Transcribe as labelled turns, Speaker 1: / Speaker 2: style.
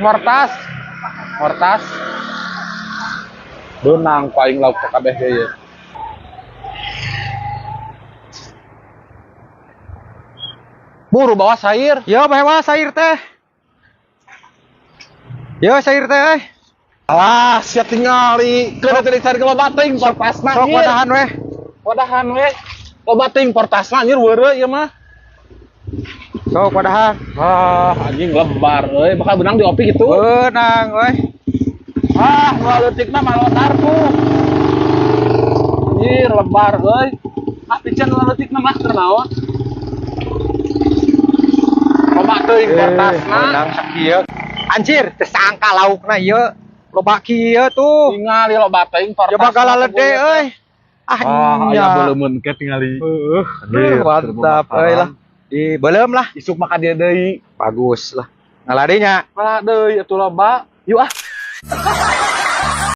Speaker 1: Mortas. Mortas. Beunang paling lauk teh kabeh ge ieu. Buru bawa sayur.
Speaker 2: Yo bawa sayur teh. Yo sayur teh euy.
Speaker 1: Alah, sia tingali. Keur teh dicari loba teuing portasna.
Speaker 2: Sok wadahan weh.
Speaker 1: Wadahan weh. Loba teuing portasna anjir weureu ieu mah.
Speaker 2: Sok wadahan.
Speaker 1: Ah, anjing lebar euy, bakal benang di opi gitu.
Speaker 2: Beunang euy.
Speaker 1: Ah, nu leutikna malodar tuh. Anjir, lebar euy. Ah, piceun nu leutikna mah keur naon? Loba teuing portasna.
Speaker 2: Beunang sakieu. Anjir, teu sangka laukna ieu. Loba kieu tuh.
Speaker 1: Tingali loba teuing portasna.
Speaker 2: Coba galalede euy. Ah,
Speaker 1: Ah,
Speaker 2: nya.
Speaker 1: aya beuleumkeun ke tingali.
Speaker 2: Heuh,
Speaker 1: Anjir,
Speaker 2: mantap euy lah. Di beuleum lah.
Speaker 1: Isuk maka dia deui.
Speaker 2: Bagus lah. Ngaladenya.
Speaker 1: Malah deui atuh loba. Yuk ah.